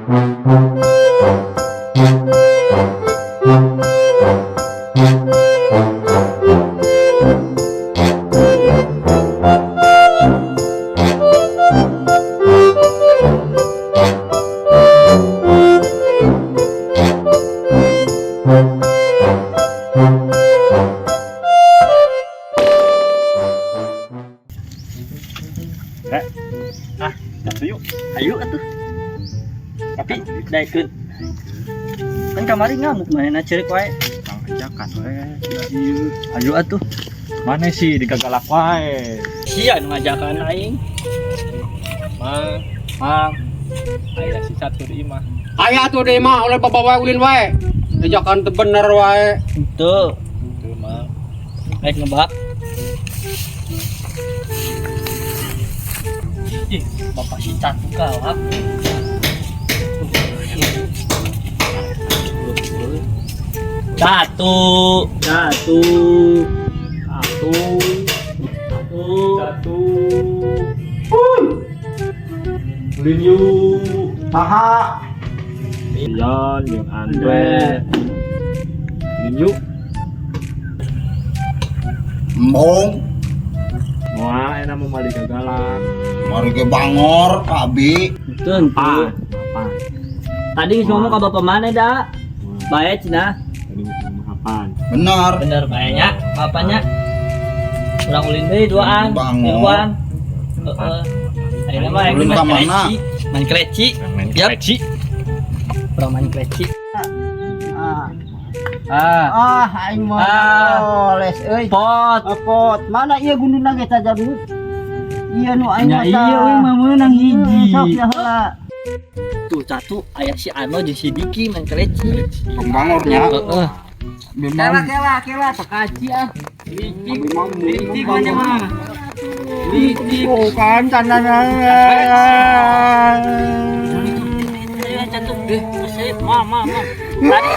Eh. Ah, yuk. Ayo atuh. Tapi daekeun. Kan kamari ngamuk manehna ceurik wae. Kang ajakan we. Ieu. Ayo atuh. Mana sih digagalak wae. Sia nu ngajakan aing. Mang, mang. Aya si satu di imah. Aya tuh deh mah oleh bapak wae ulin wae. Ajakan teu bener wae. Henteu. Tuh, Mang. Naik ngebak. Ih, bapak si Catu galak. Satu, satu, Satu, satu. Satu. Ulin yuk. Saha? Ion jeung Andre. Ulin yuk. Embung. Moal enak mau mali gagalak. Mari ge bangor abi. Itu henteu. Apa? Apa? Tadi geus ngomong ka bapak mana da? Bae cenah. Tadi ngomong apaan? Bener. Bener bae nya, bapaknya. Urang ulin deui duaan, Bangor. tiluan. Heeh. Ayeuna mah Ulin main ka mana? kleci, main kleci. Main Yap. kleci. Urang main kleci. Ah, Ah, ah aing mah Ah. les euy. Pot. Pot, mana ieu gunduna ge tajam. Iya nu aing Nya mah iya euy mah meunang hiji. Sok ya heula. Tuh satu aya si Ano jeung si Diki main kleci. Tong bangornya. Heeh. Kela kela kela tekaci ah. Licik, licik mana mah. Licik. Bukan candana. Cantuk deh, saya ma ma ma. Tadi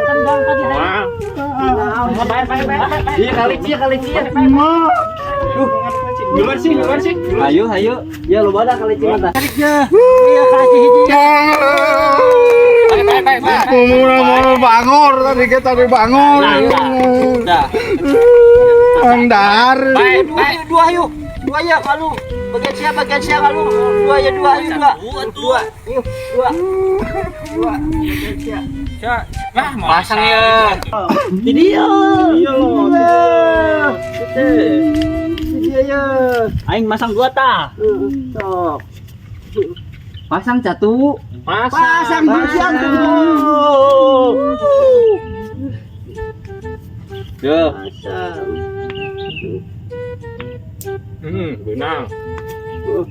tendang tadi aing. Wah. Bayar bayar bayar. Iya kali cia kali cia. Duluan sih, duluan sih. Ayo ayo. Ya lo pada kali cia mah. Iya kaci hiji. Mau bangor tadi kita tadi bangor. Dah. Angdar. Dua dua yuk. Dua ya kalu. Bagian siapa bagian siapa kalu? Dua ya dua ayo dua. Dua. Yuk dua. Dua. Bagian siapa? Pasang ya. Ini dia. Iya loh. Iya ya. Aing masang dua tah. Sok. Pasang catu. Pasang. Pasang pasang tuh. Yo. Pasang. Benang.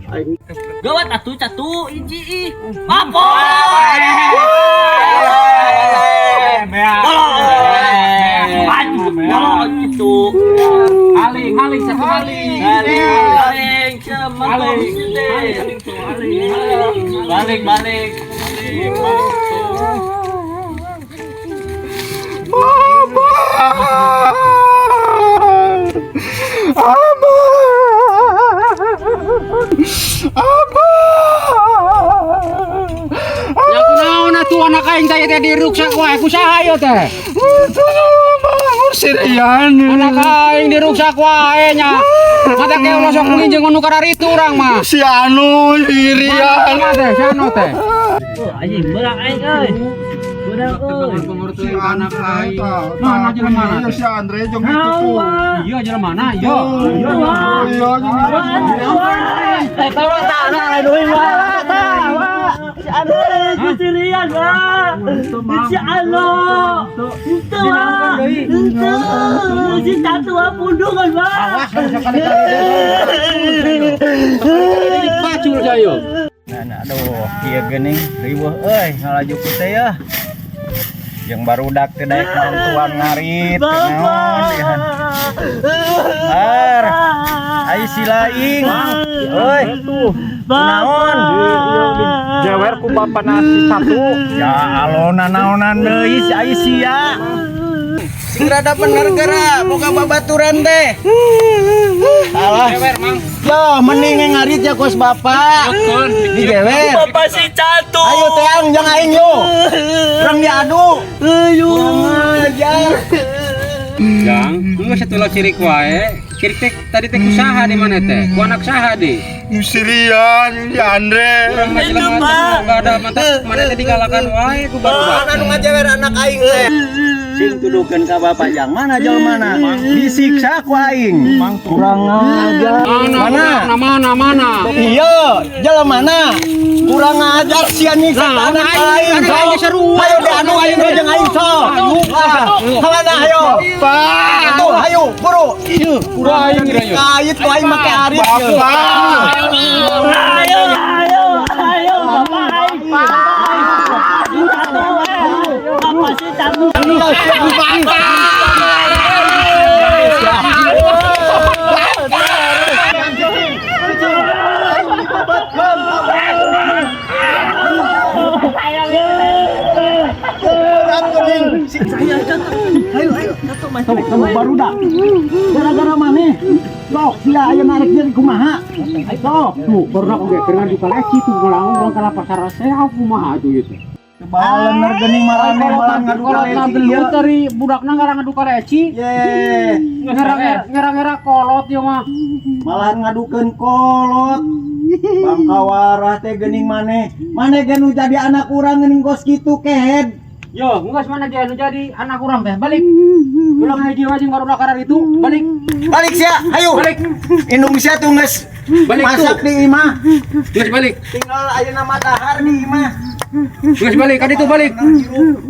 Aing Gawat atuh catu hiji ih. Apa? Bolong gitu. Haling, haling satu haling. Baling, baling, cemen Haling, haling, Balik, balik. Ya kunaon atuh anak aing teh teh diruksak wae ku saha ieu teh? Bangor sirian. Anak aing diruksak wae nya. Mata ke ulah sok ulin jeung nu kararitu urang mah. Si Anu sirian. Mana teh si Anu teh? Oh, anjing beurang aing euy. Beurang euy. Si anak aing. Mana jelema mana teh? Si Andre jeung itu tuh. Iya jelema mana? Iya. Iya, iya, jeung itu. Eh, tolong tak nah lain euy mah. Si Andre. Si Sirian mah. Si Alo. Itu mah. Itu. Si Tatu mah pundungan mah. Awas sekali-kali. Pacul jayo. Nah, aduh, kieu geuning riweuh euy ngalaju ku teh ya. Jeung barudak teh daek nontuan ngarit teh naon lihan. Ar, ai si laing. Euy, naon? Jewer ku bapak nasi satu. Ya alona naonan deui si ai sia. Sing rada bener geura, boga babaturan teh. Alah. Ya mending ngarit ya kos bapak. Digewer. Bapak si Catu. Ayo teang diadu. Ayo. Ajar. Jang, geus atuh ulah cirik wae. Cirik teh tadi teh ku saha di mana teh? Ku anak saha di? Sirian, si Andre. Urang mah Itu, jelema Pak. teh boga ada mantap mana teh digalakan wae ku barudak. Mana nu ngajewer anak aing teh? Sing tuduhkeun ka bapak yang mana jelema mana? Disiksa ku aing. Kurang ajar. Mana? Mana? Mana mana mana? Iya, jelema mana? Kurang ajar sia nyiksa Nah, anak aing- aing. aing Sok. seru. Ayo diadu aing jeung aing sok. Mana ayo? Pak. Tuh, ayo, buru. Kurang Aing kira, yuk. kait ku aing make arit. Bapak. Ayo, ayo, ayo, bapak aing. Bapak aing. Bapak si satu. Tuh, kamu barudak. Gara-gara maneh. Sok, sia aya narik diri kumaha? Sok, Tuh, barudak oge keur ngadu kaleci tuh ulang urang kana pasar sehat kumaha atuh ieu teh. Balener geuning maraneh malah ngadu Kolot kaleci gelut dari budakna ngarang ngadu kaleci. Ye, Ngera-ngera kolot ieu mah. malah ngadukeun kolot. Bangkawarah teh geuning maneh. Maneh ge nu jadi anak urang geuning kos kitu kehed. Yo, geus mana dia nu jadi anak urang teh balik. Ulang hiji wae jeung barudak karar itu, balik. Balik sia, ayo. Balik. Indung sia tuh geus Balik masak tuh. di imah. Geus balik. Tinggal ayeuna mah dahar di imah. Geus balik, ka ditu balik. Hirup.